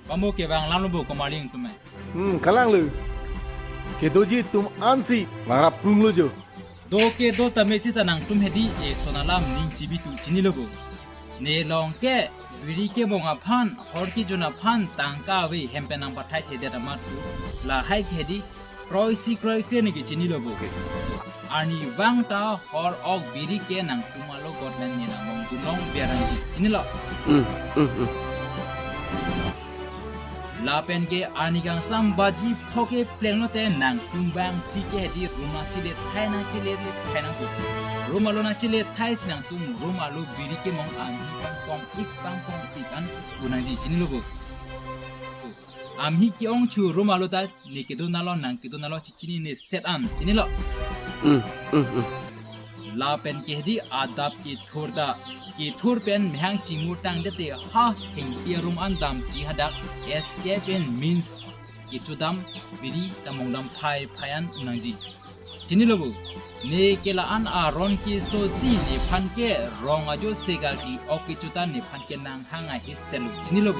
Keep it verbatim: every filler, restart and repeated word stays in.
Pamo kevang alam lo bo komarli nangtum ai. Hmm, kalang lo. Kedoji atum ansi vangrap prung lo jo. Do kedo tame sita nangtum hedi eson alam ning chibitu chinilo bo. Ne along ke biri kemong aphan, hor kejun aphan tangka ave, hem pen nangpathai thedet amat pu. Lahai ke hedi kroisi kroikre neke chinilo bo. Arnivang ta hor ok biri ke nangtum alo got pen ne nangmong dunlong biar nangji chinilo. Hmm, hmm, hmm. Lapen ke arni kangsam baji pho kepleng lote nangtum bangphli ke hedi room nangchele thai nangchele thai nangtum. Room alo nangchele thai si nangtum room alo biri kemong amhi pangkong ik pangkong ik an un nangji chinilo bo. Amhi ke-ong chu room alo ta ne kedo nalo nang kedo nalo chechinine set an chinilo. Hmm, hmm, hmm. Lapen ke hedi adap kethur ta, kethur pen mehang chimur tangdet te ha hengpi arum an damsi hadak S K pen means kechodam biri ta mongdam phai phai an un nangji chinilo bo. Ne ke la-an aron keso si nephan ke rong ajo sega ke ok kecho ta nephan ke nanghang ahi selu chinilo bo.